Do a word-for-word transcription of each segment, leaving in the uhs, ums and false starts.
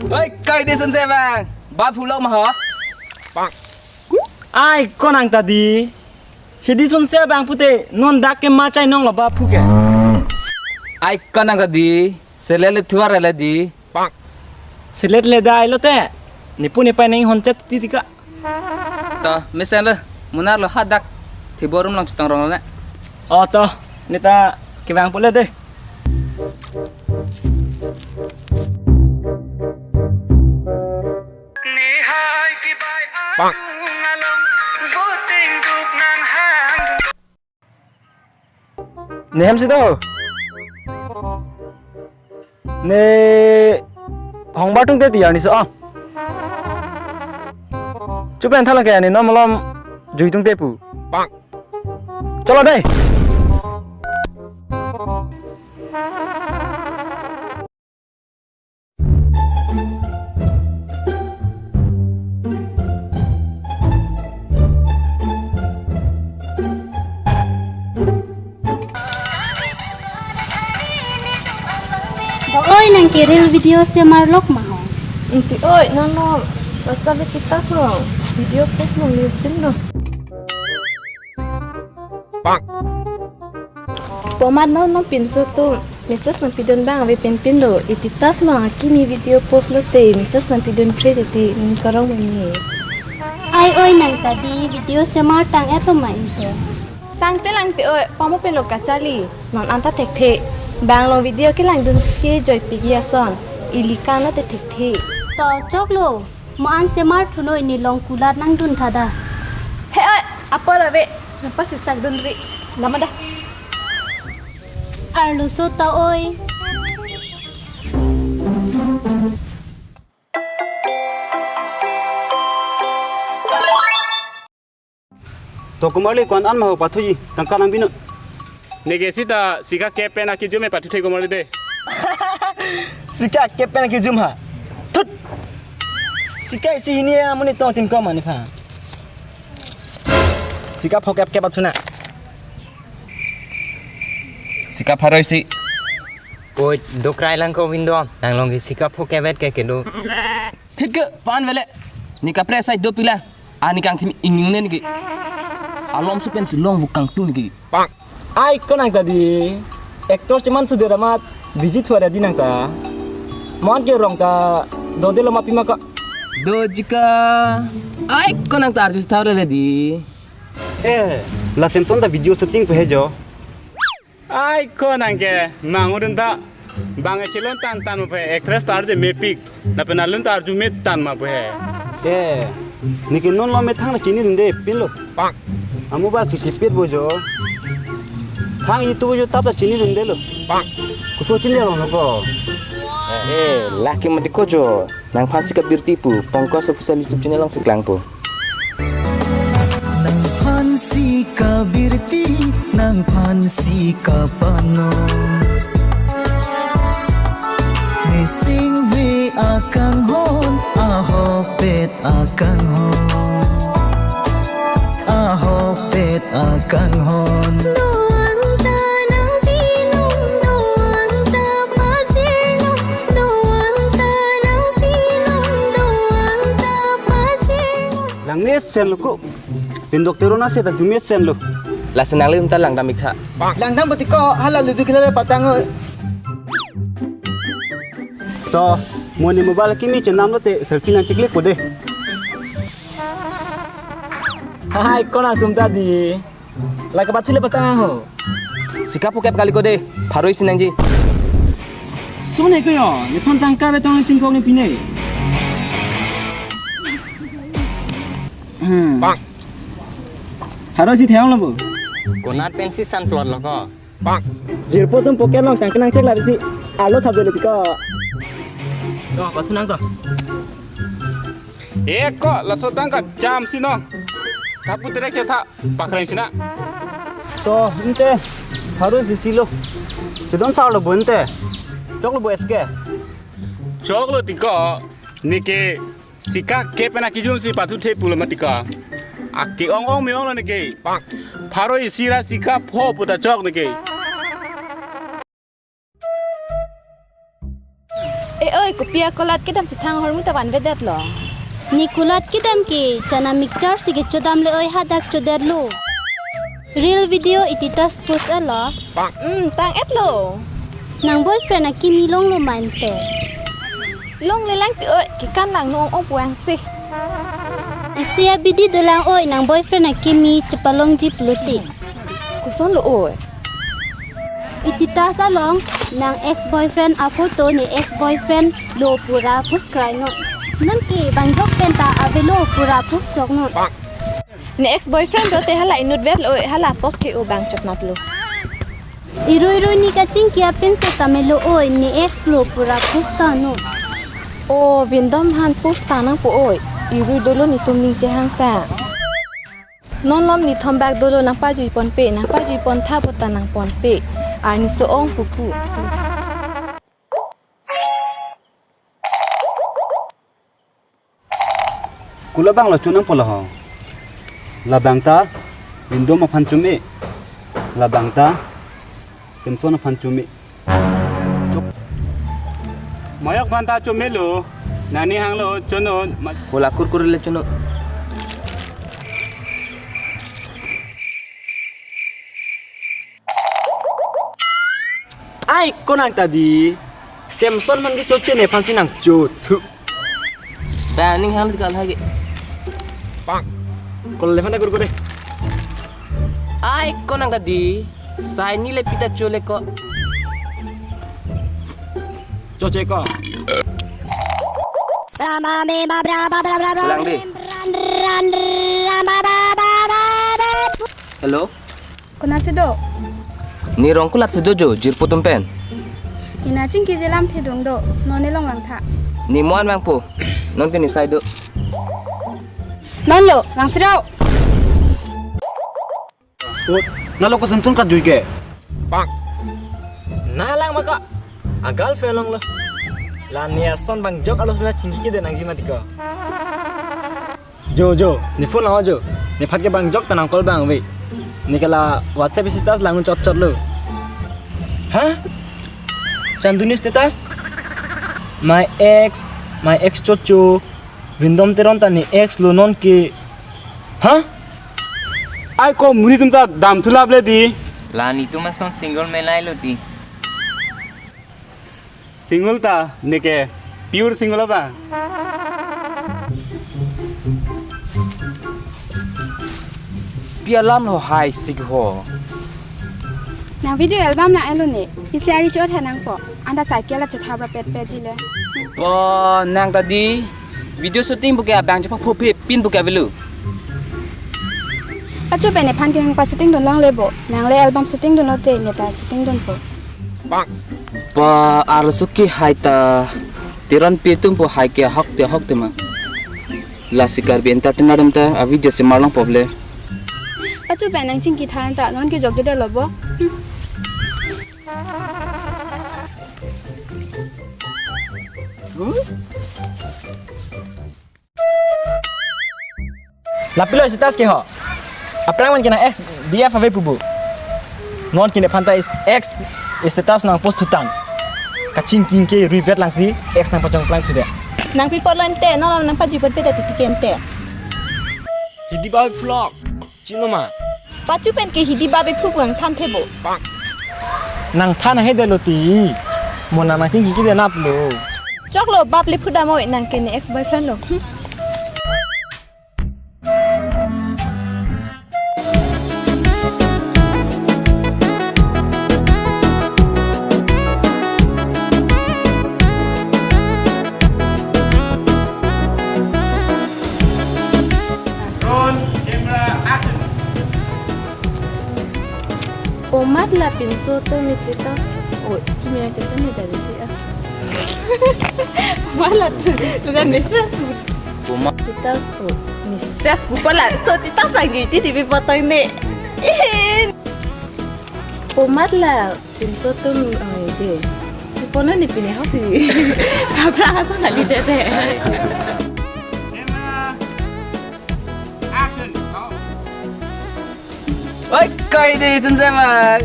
Oi, kai disun se bang. Baphu lo ma ho? Ai, konang ta di. Hidi sunse abang pute, non dak ke ma chai nong lo baphu ke. Ai, konang ta di. Selet le thuar le di. Selet le dai lote. Nipu nipai neng hon chet ti ti ka. To, mesen le. Munar lo hadak. Thiborum long chitong rong lo ne. O to, neta kevang pule de. Nehem si do. Ne hongbar tungte tiar ni so. Chupen thalang ke ne nom malom jui tungte pu. Cholo dei. Oi, nang ke reel video semar lok ma ho? Enti oi, no, no. Basta be titas lo. Video post lo, YouTube lo. Pomat no, no pinso atum message nangpidun abang ave pinpin lo. Etitas lo akimi video post lote message nangpidun phe titi ning karong meni. Ai oi nang ta di video semar tang eto ma inte. Tangte lang te oi, pamu pen lo kacharli. Non anta thekthe. Bang long video kelangdun ke joy pigi ason. Ili kano te thekthe. To choklo. Mo an semar thuno ini long kulat nangdun tha da. He oi, apor ave. Napa sistak dun ri. Nama da. Arlo so ta oi. To kumar le ko-an an ma ho pathuji, tangka nang binut. Neke sita sika kep pen akijum e pathu the kumar le de. Sika kep pen akijum ha. Thut. Sika isi hini amonit tong tin ko mani pha. Sika pho kep kep athuna. Sika pharo isi. Oi, dokrai lang ko window. Nang long ke sika pho kep vet ke kedo. Phit ke pan vele. Ne kaprek asai dopik la. Ani kangthim ingning ne ke. Alom supen si long vuk kangtun ke. Ai konang ta di. Actor cheman sude ramat. Biji thuara di nang ta. Mon ke rong ta. Dode lo ma pima ka. Dojika. Ai konang ta arju thaure le di. Eh, la Samson ta video shooting pe he jo. Ai konang ke mangudun ta. Bang e chilon tan tan pe actress ta arje mepik. Lapen alun ta arju met tan ma pe. Eh, neke non lo methang la chinidunde pin lo. Amu ba si kipit bo jo. Thang itu bo jo tap ta chinidunde lo. Kuso chini lo no ko. Eh, laki mati ko jo. Nangphan si kabirti pu, Pongkos Official YouTube channel along si klangpo. Nangphan si kabirti, nangphan si kapano. Missing we akanghon, ahokpet akanghon. Ahokpet akanghon. Doan ta nangpinon, doan ta pajirnon, doan ta nangpinon, doan ta pajirnon. Langmesen lo ko. Pindok terona se ta jumesen lo. Lasi nanglim ta langdam ik tha. Langdam boti ko hala ludu khela le patang oi. To, mo ne mobile kimi chenam lote selfie nang chiklik po de. Hai, konang atum ta di. Lake pathu le patang ho. Sika pho kep kali ko de. Pharo isi nangji. Sumne ko yo, nephan tangka betong tingkong ne pine. Hmm. Pharo isi theyong lo bo. Konat pensi san plot lo ko. Jirpo atum pocket along tangka nang chek la bisi. Alo thap dele piko. Ko, pathu nang to. E ko, laso tangka jam si no. Thapu terek chetha, pakreng sina. To, inte. Pharo isi lo. Chedon sar lo bo inte. Chok lo bo S K. Chok lo tiko. Neke sika kep pen akijum si pathu the pulo ma tiko. Ake ong ong me-ong lo neke. Pharo isi ra sika pho pu ta chok neke. Eh oi, kopi a kolat kedam si thang ahormu ta vanvedetlo. Ne kolat kedam ke chana mixture si kechodam le oi, hadak chodetlo. Reel video ititas post etlo. Hmm, tang etlo. Nang boyfriend akimi longlo ma ante? Longlelang ti oi, kekan lang nung ong puang si. Isi abidi dolang oi, nang boyfriend akimi chepalongji pulote. Kosonlo oi? Ititas along nang ex boyfriend a photo ne ex boyfriend lo pura post krai non. Non ke bang jok pen ta avelo, pura post chok non. Ne ex boyfriend do te hala inutvetlo oi, hala apok ke o bang choknatlo. Irui rui ne kachingki apin setame lo oi, ne ex lo pura post ta non. O Vindom han post ta nangpo oi. Irui dolo netum ning chehang ta. Non lom nithom bak dolo, nangpajui ponpe, nangpajui pontha puta nangponpe. Arni so ong pupu. Kula bang lo chonang polo ho. Labang ta Vindom aphan chome. Labang ta Semson aphan chome. Mayok aphan ta chomelo. Nani hanglo chonon. Ma- Hola kurkur le chonon. Ai, konang ta di. Semson man ke choche ne aphan si nangchothu. Bang ning hang di kal hagi. Kol le aphan ta kurkur de. Ai, konang ta di. Sai ni le pita chole ko. Choche ko. Pulang di. Hello. Konatsi do? Ne Rongkulat si do jo, jirpo atum pen. Ne nachingkiji alamthe dun do, non ne longlang tha. Ne mo-an vangpo, non ke ne sai do. Non lo, vangsiro. O, nalo ko sentun kajui ke. Bang. Nalang maka. Agal felong lo. La ne ason bang jok alo sena chingki ke de nangji mati ko. Jo, jo, ne phone lang jo. Ne phat ke bang jok ta nang call bang ave. Ne ke la WhatsApp status lang chot chot lo. Ha? Chanduni status? My ex, my ex chocho. Vindom Teron ta ne ex lo non ke. Ha? Ai ko muni atum ta damthu lap le di. La netum ason single melai lo di. Single ta, ne ke pure single abang. Pi alam lo hai sik ho. Nang video album nang-etlo ne, pi si ari chot hai nangpo, anta cycle la chethap ra pet pet ji le. Bo nang ta di, video shooting pu ke abang chepha phophe pin pu ke avelo. Achu pen nephan ke nang pa shooting dun longle bo, nang le album shooting dunlo te, ne ta shooting dunpo. Ba arloso ke hai ta Teronpi atum pu hai ke ahok te ahok te ma. Lasi Karbi entertainer atum ta a video si mar longpo le. Achu pen nang chingki than ta non ke jokje det lo bo. Lapu lo status ke ho. Aphrang man ke nang ex B F ave pu bu. Non ke nephan ta is ex status nang post thutan. Kachingki ke ruivet lang si ex nang pachongplang thu de. Nang pi apot lo ante, non nang pajui apot pe ta titi ke ante. Hidi ba vlog. Chino ma. Pachu pen ke hidi ba be phu puang than the bo. Nang than he de lo ti. Mo nang nang chingki ke de nap lo. Choklo bap le phu dam oi, nang ke ne ex boyfriend lo. Hmm. Roll, camera, action. Omat la pinso atum status. Oi, punya kita ni dari dia. Omat la tu, tu kan message. Omat status. Oh, message bupa la. So status lagi di T V potong ni. Ihin. Omat la pinso atum ang de. Ipono ni pini hosi. Abra hasa nali de de. Camera. Action. Oi, kai de chun semak.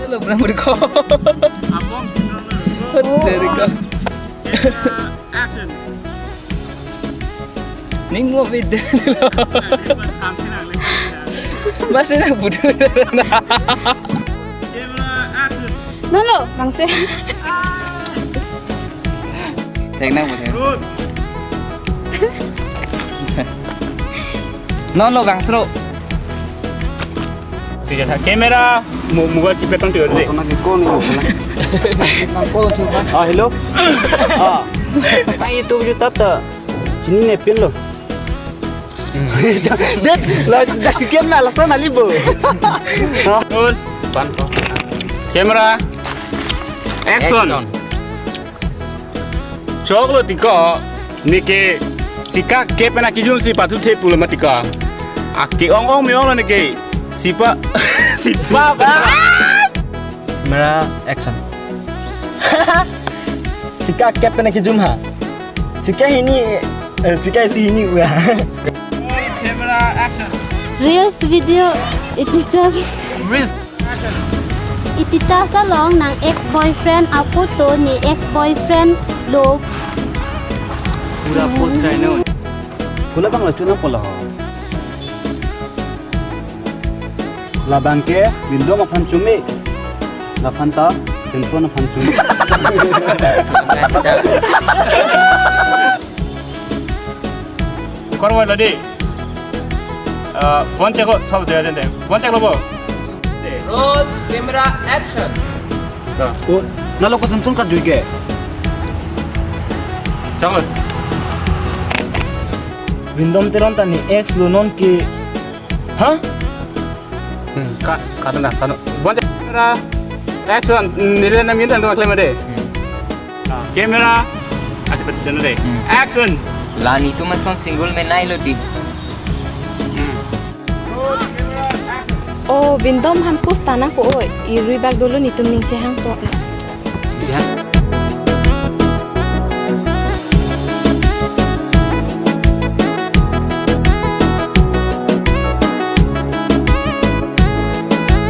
Lo berang berko. Abang. Derika. Ning mo bida. Masih nak budu. Nolo, bangse. Thek nang budu. Nolo, bang sro. Camera, mo-, mobile kipetang tiga deh. Kona ke koni mo kona. Nang kolo chupa. Ah, hello. Ah. Nang itu ju tap ta. Chini ne pin lo. Det, la, dak si ken ma la sana libo. Roll. Pan ko. Camera. Action. Action. Choklo tiko, neke sika kep pen akijum si pathu the pulo ma tiko. Ake ong ong mi ong lo neke sipa, sipa ba. Camera action. Sika kep pen akijum ha. Sika hini, eh, sika isi hini ua. Camera action. Reels video editor. Reels. Itita salong nang ex boyfriend aphoto ne ex boyfriend lo. Pura post kai no. Pula bang lo chuna pula ho. Labang ke Vindom aphan chumi. Laphan ta Kenton aphan chumi. Korwai lodi. Eh, phone check ko, sob de de. Phone check lo bo. Roll, camera, action. Oh, nalo ko sentun ka jui ke. Chalo. Vindom Teron ta ne ex lo non ke. Ha? Hmm, ka, ka na, ka na. Phone check, camera, action. Nila na minta dua klem de. Camera. Action. La netum ason single menai lo di. Oh, Vindom aphan post tana ko oi. Irui bak dolo netum ning chehang to.